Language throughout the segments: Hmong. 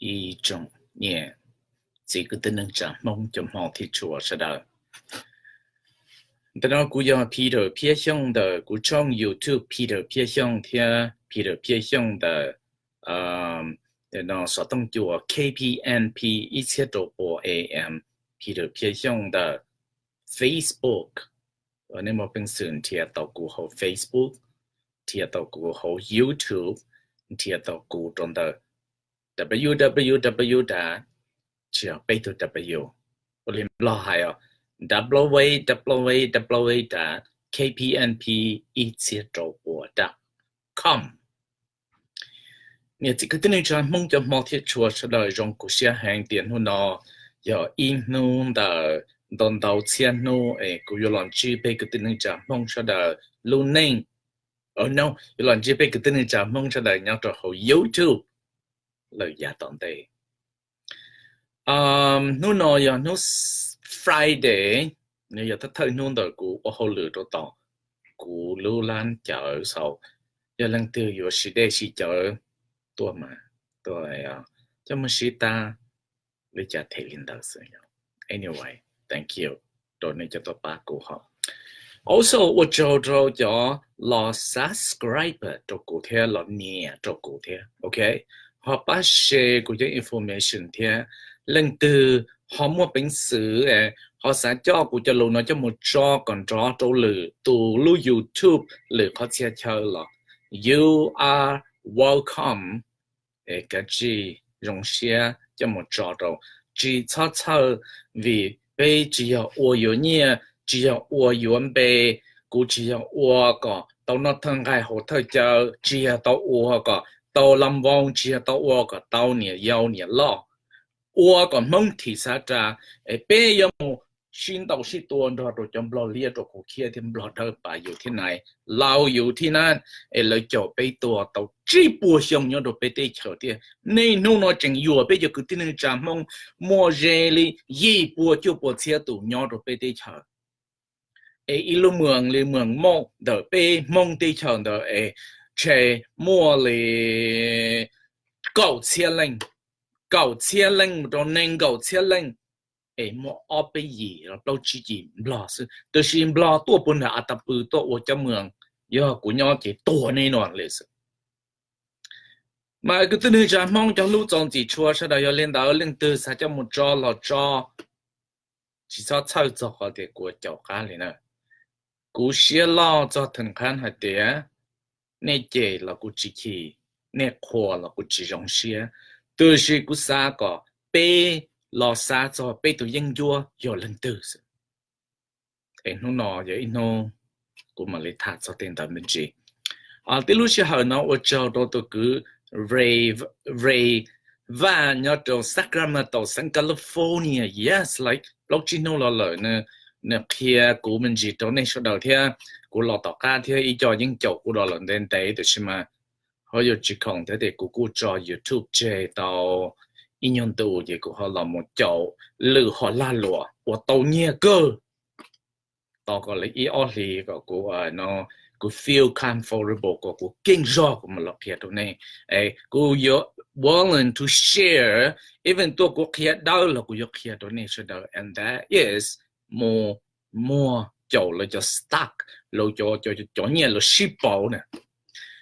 ib tsoom niam txiv kwv tij neej tsa Hmoob cov Hmoob thiab tshua sawv daws. Ntawm no kuv yog Peter Phiab Xyooj ntawm kuv tshooj YouTube Peter Phiab Xyooj thiab Peter Phiab Xyooj ntawm no xov tooj cua K P N P ib txhiab rau pua A M, Peter Phiab Xyooj ntawm Facebook. Nej muaj peev xwm nrhiav tau kuv hauv Facebook, nrhiav tau kuv hauv YouTube, nrhiav tau kuv rau ntawm W W W dot, tsis yog peb tug W, ua li Nplog hais os, W W W dot K P N P ib txhiab rau pua dot com. Niam txiv kwv tij neej tsa Hmoob cov Hmoob thiab tshua sawv daws, zoo kuv siab heev tias hnub no yog ib hnub ntawm ntau ntau txhiab hnub es kuv yuav los ntsib peb kwv tij neej tsa Hmoob sawv daws lub neej, no, yuav los ntsib peb kwv tij neej tsa Hmoob sawv daws nyob rau hauv YouTube lawm yav tom ntej. Hnub no yog hnub Friday, nws yog thawj thawj hnub ntawm kuv ua hauj lwm rau tom kuv lub lab cawv xaus. Yog leej twg yuav siv dej siv cawv tuaj mas tuaj, coj mus siv tas, li cas them li ntawd xwb. Anyway, thank you rau nej cov tuaj pab kuv hos. Also ua tsaug rau cov los subscribe rau kuv thiab los nias rau kuv thiab, ok. Ho pab share kuv cov information thiab. Leej twg ho muaj peev xwm ho xav coj kuv cov lus no coj mus tso kom nrov rau lwm tus lub YouTube lwm qhov txhia chaw los you are welcome. Kav tsij zoo siab coj mus tso rau. Tsis txhob txhawj, vim peb tsis yog ua yuav nyiaj, tsis yog ua yuav npe, kuv tsis yog ua kom tau noj thawj nqaij haus thawj cawv, tsis yog tau ua kom tau lab npoo, tsis yog tau ua kom tau niam yau niam loj, ua kom Hmoob thim xav ras, es peb yuav mus sib ntaus sib tua nrog rau cov Nplog liab rau kuv khiab thiab Nplog dawb pam yus thiab nais laus yus thiab na, es lawv caum peb tua tau tsib puas xyoo nyob rau peb teb chaws thiab. Niaj hnub no tseem yuam peb cov kwv tij neej tsa Hmoob muaj ze li yim pua cuaj pua txhiab tus nyob rau peb teb chaws. Es ib lub moos li moos Mauj ntawm peb Hmoob teb chaws ntawd es tshe muaj li kaum txhiab leej, kaum txhiab leej mus rau nees nkaum txhiab leej, es muaj ob peb yim los plaub tsib yim Nplog xwb. Tab sis Nplog tuaj puag nram A Ta Pw tuaj ua cov moos, yog kuv nyob ces tuag nej no li xwb. Mas kwv tij neej tsa Hmoob cov hlub txaus ntxim tshua sawv daws, yog li ntawd leej twg xav coj mus tso los tso, tsis txhob txhawj txog qhov tias kuv caum qab li na. Kuv siab loj txog theem qhab hais tias nej cem los kuv tsis chim, nej qhuas los kuv tsis zoo siab, tab sis kuv xav kom peb los xav txog peb tus yeeb ncuab yog leej twg xwb. Es hnub no yog ib hnub kuv mam li tham txog tej ntawd me ntsis. Tib lub sij hawm no ua tsaug rau tus kwv Ray Vaj nyob rau Sacramento, Southern California. Yes, like plaub tsib hnub los lawm, nws qhia kuv me ntsis rau nej sawv daws thiab. Kuv los tom qab thiab ib co yeej caum kuv los lawm ntev ntev, tab sis mas ho yuav tsis khoom thiab ces kuv kuj tso YouTube tseg tau ib nyuag ntu, ces kuv ho los mus caum lwm hom lag luam uas tau nyiaj kawg tau kom li ib ob hlis kom kuv, no, kuv feel comfortable kom kuv keej zog kuv mam los qhia rau nej. Es kuv yuav willing to share, even tuaj kuv qhia dawb los kuv yuav qhia rau nej sawv daws, and that is mus muag caum lawv cov stock, lawv cov nyiaj lawv sib pauv na.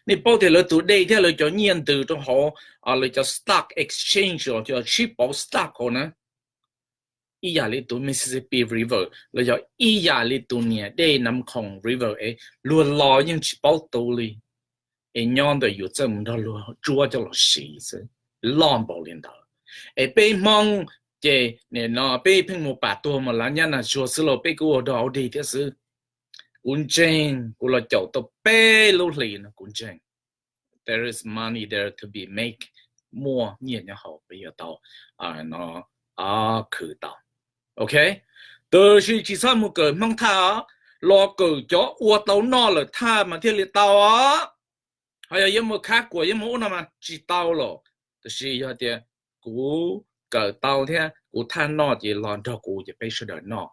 Nej paub tias lawv tus dej thiab lawv cov nyiaj ntws rau hauv lawv cov stock exchange los cov sib pauv stock hauv na, ib yam li tus Mississippi River los yog ib yam li tus niam dej Nam Khoom River es luag los yeej tsis paub tu li, es nyob ntawm yus txawj mus nrog luag tsuab coj los siv xwb, loj npaum li ntawd. Es peb Hmoob ces nim no peb pheej mus pam tuag mus lav nyab nas zuag xwb los peb kuj ua dog ua dig thiab xwb. Kuv ntseeg, kuv los caum tau peb lub hlis no kuv ntseeg there is money there to be make, muaj nyiaj nyob hauv peb yuav tau, no, khwv tau. Ok, tab sis tsis txhob mus kawm Hmoob thaj, los kawm cov ua tau noj lawm thaj mas thiaj li tau. Ho yog yuav mus khab kuam yuav mus ub no mas tsis tau los. Tab sis yog tias kuv kawm tau thiab kuv thaj noj ces los nrog kuv ces peb sawv daws noj,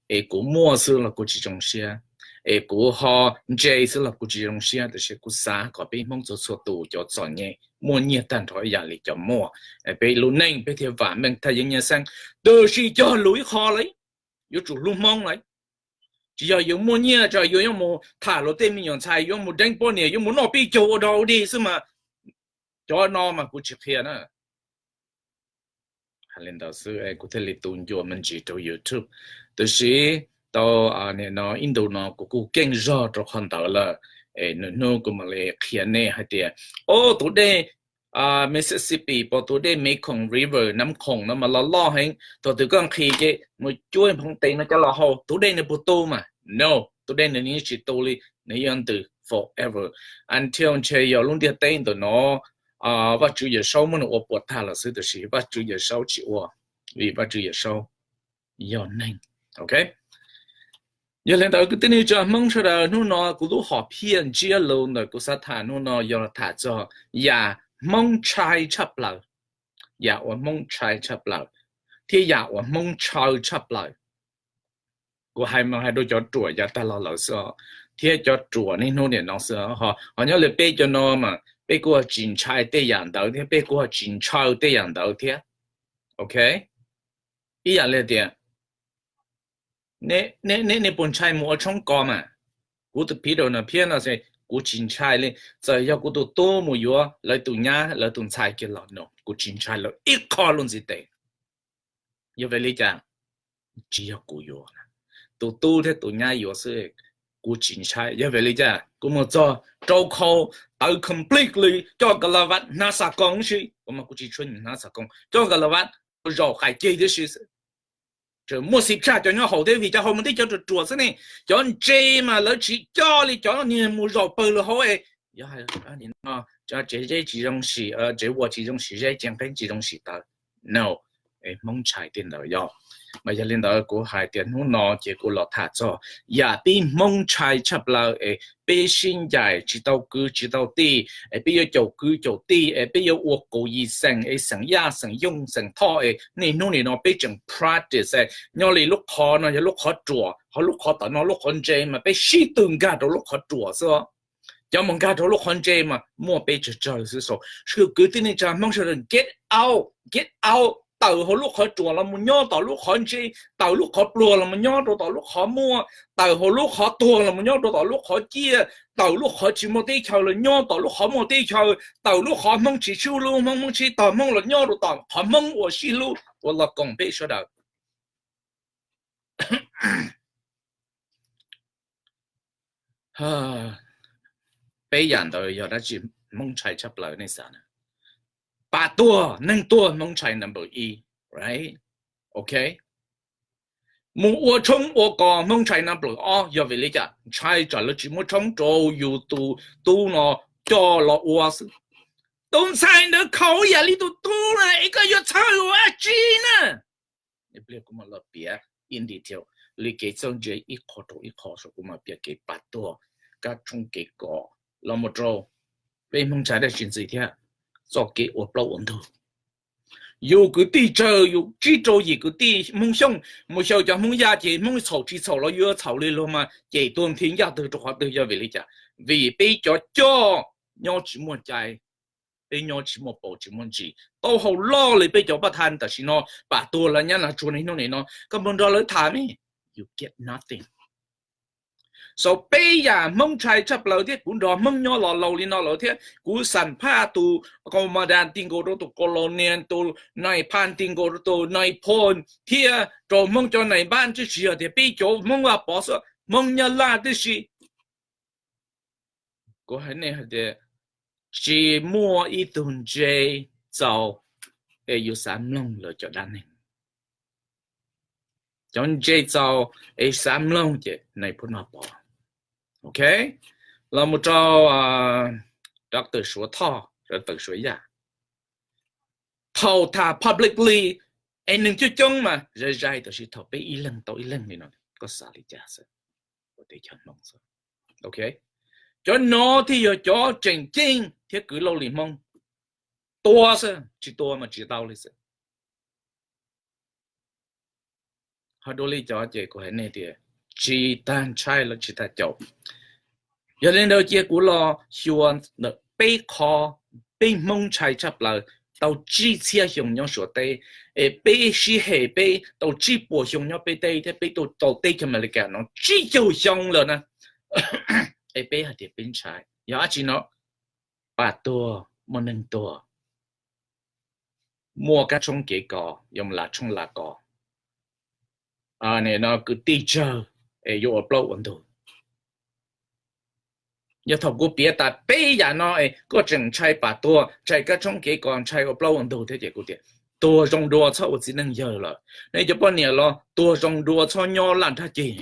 es kuv muaj xwb los kuv tsis zoo siab. Es kuv ho ntse xwb los kuv tsis zoo siab, tiam sis kuv xav kom peb Hmoob txhua txhua tus cov txom nyem muaj nyiaj tag nrho ib yam li cov muaj, peb lub neej peb thiaj vam meej thaj yeeb nyiaj xeeb. Tiam sis cog lus ib qho lawm, yuav tsum hlub Hmoob lawm. Tsis yog yus muaj nyiaj tso yus yuav mus tham luag tej me nyuam ntxhais, yuav mus deev poj niam, yuav mus noj pij caug ua dog ua dig xwb mas cov no mas kuv tsis qhia na. Hais li ntawd xwb kuv thiaj li tu ncua me ntsis rau YouTube. Tiam sis tau nim no ib ntus no kuv kuj keej zog rau qhov ntawd lawm. Es nws hnub kuv mam li qhia nej hais tias, o, tus dej Mississippi pos tus dej Mekong River, Nab Khoom no mas loj loj heev. Thaum twg koj nqhis ces mus cuab hmoov tes no coj los haus, tus dej nws puas tu mas? No, tus dej nws yeej tsis tu li, nws yuav ntws forever until ntshe yog lub ntiaj teb ntawm no Vajtswv Yawmsaub muab nws ua puas tag lawm xwb, tiam sis Vajtswv Yawmsaub tsis ua, vim Vajtswv Yawmsaub yog neeg. Ok, yog li ntawd kwv tij neej tsa Hmoob sawv daws, hnub no kuv lub hom phiaj ntsiab lus ntawm kuv xav tham hnub no yog tham txog yam Hmoob ntshai tshaj plaws, yam uas Hmoob ntshai tshaj plaws, thiab yam uas Hmoob ntshaw tshaj plaws. Kuv hais mas hais rau cov ruam yav tag los lawm xwb, thiab cov ruam niaj hnub nim no xwb. Ho nyob li peb cov no mas peb kuj ho tsis ntshai tej yam ntawd thiab, peb kuj ho tsis ntshaw tej yam ntawd thiab. Ok, ib yam li tias nej puas ntshai mus ua tshoob kos mas? Kuv tus phiv rau no phiab no xwb, kuv tsis ntshai li. Txawm yog kuv tus tub mus yuav lawv tus nyab lawv tus ntxhais kiag los no kuv tsis ntshai lawv ib qho lub ntxiv tes. Yog vim li cas? Tsis yog kuv yuav, tus tub thiab tus nyab yuav xwb, kuv tsis ntshai. Yog vim li cas? Kuv mus txog rau khau tawv completely, coj ka la vaj hnav xav koo si, kuv mas kuv tsis tshua nyiam hnav xav koo, coj ka la vaj zaum qais ceg tib si xwb. Tseem muaj xim tshaj cov nyob hauv thiab vim cov hauv mas tib cov ruam ruam xwb ne. Cov ntse mas lawv tsis coj li, cov niag mus zaum pawg lug hauv es yog tsev zeb tsis zoo sim, tsev ua tsis zoo sim, zeb tsev nqeeb tsis zoo sim tawv. No, Hmoob ntshai tej ntawd yog. Mas yog li ntawd kuv hais tias hnub no ces kuv los tham txog yam peb Hmoob ntshai tshaj plaws es peb sib ncaim tsis tau kwv tsis tau tij es peb yuav caum kwv caum tij es peb yuav ua kaum yim xeem es xeem Yaj xeem Yooj xeem Thoj es niaj hnub nim no peb tseem practice nyob li lub qhov no yog lub qhov ruam, ho lub qhov tom no lub qhov ntse mas peb sib tw nkag rau lub qhov ruam xwb. Cov mus nkag rau lub qhov ntse mas muaj peb tsawg tsawg xwb. So, kwv tij neej tsa Hmoob sawv daws get out, get out, tawm hauv lub qhov ruam los mus nyob tom lub qhov ntse, tawm lub qhov pluag los mus nyob rau tom lub qhov muaj, tawm hauv lub qhov tuag los mus nyob rau tom lub qhov ciaj, tawm lub qhov tsis muaj teb chaws los nyob tom lub qhov muaj teb chaws, tawm lub qhov Hmoob tsis sib hlub, Hmoob, Hmoob sib tog, Hmoob los nyob rau tom qhov Hmoob uas sib hlub uas los koom peb sawv daws. Peb yam ntawd yog dab tsi Hmoob ntshai tshaj plaws nej xav na? Pam tuag, neeg tuag Hmoob ntshai number ib, right? Ok, mus ua tshoob ua kos Hmoob ntshai number ob, yog vim li cas? Ntshai tsam lawv tsis muab tshoob rau yus tus tub no coj los ua xwb. Tus ntxhais ntawd khaus yam li tus tub na es koj yuav txhawj ua dab tsi na? Ib pliag kuv mam los piav in detail li kev txawj ntse ib qho rau ib qho, kuv mam piav kev pam tuag, kab tshoob kev kos los mus rau peb Hmoob ntshai dab tsi ntxiv thiab, txoj kev ua plaub ua ntug. Yus kwv tij tsawg, yus tsib rau yim kwv tij Hmoob Xyooj mus xyaw cov Hmoob Yaj ces Hmoob txhaum tsis txhaum los yuav txhaum li luag mas ces tuag nthi ncaj twg rau qhov twg? Yog vim li cas? Vim peb cov coj nyob tsis muaj cai, peb nyob tsis muaj paus tsis muaj ntsis, tau hau loj li peb cov paj thaj tam sim no pam tuag lawm nyab nas tsuag niaj hnub nim no, koj mus nrog lawv tham me, you get nothing. So peb yam Hmoob ntshai tshaj plaws thiab kuv nrog Hmoob nyob los laus li no lawm thiab kuv xam phaj tus commandant ti nkaus rau tus colonel, tus nais phaj ti nkaus rau tus nais phoo thiab rau Hmoob cov nais npab, tsis yog tias peb cov Hmoob Vaj Pov xwb, Hmoob Nyab Laj tib si. Kuv hais nej hais tias tsis muaj ib tug ntse txaus es yuav xav mloog lawv cov dab neeg. Cov ntse txaus es xav mloog ces nais phoo Vaj Pov. Ok, los mus rau Doctor Suav Thoj, Doctor Suav Yaj. Thaum tham publicly es neeg coob coob mas zais zais, tab sis thaum peb ib leeg tau ib leeg li no, koj xav li cas xwb? Ua teb chaws Hmoob xwb. Ok, cov no thiaj yog cov tseem ceeb thiab kwv Lauj Lis Hmoob. Tua xwb, tsis tua mas tsis tau li xwb. Ho dua li cov ces kuv hais nej tias tsis tag ntshai los tsis tag caum. Yog li ntawd cia kuv los xyuas ntawm peb qho peb Hmoob ntshai tshaj plaws tau tsib txhiab xyoo nyob Suav teb, es peb sib hem peb tau tsib puas xyoo nyob peb teb thiab peb tuaj tau teb chaws Amelikas no tsib caug xyoo lawm na. Es peb hais tias peb ntshai yog dab tsi no? Pam tuag, muaj neeg tuag, muaj kab tshoob kev kos, yog mus lav tshoob lav kos, kwv tij tsawg, es yuav ua plaub ua ntug. Yog thaum kuv piav tas peb yam no es koj tseem ntshai pam tuag, ntshai kab tshoob kev kos, ntshai ua plaub ua ntug thiab ces kuv tias tuag zoo dua txhob ua txiv neej yawg lawm, nej cov poj niam los tuag zoo dua txhob nyob laj nrhab ceg.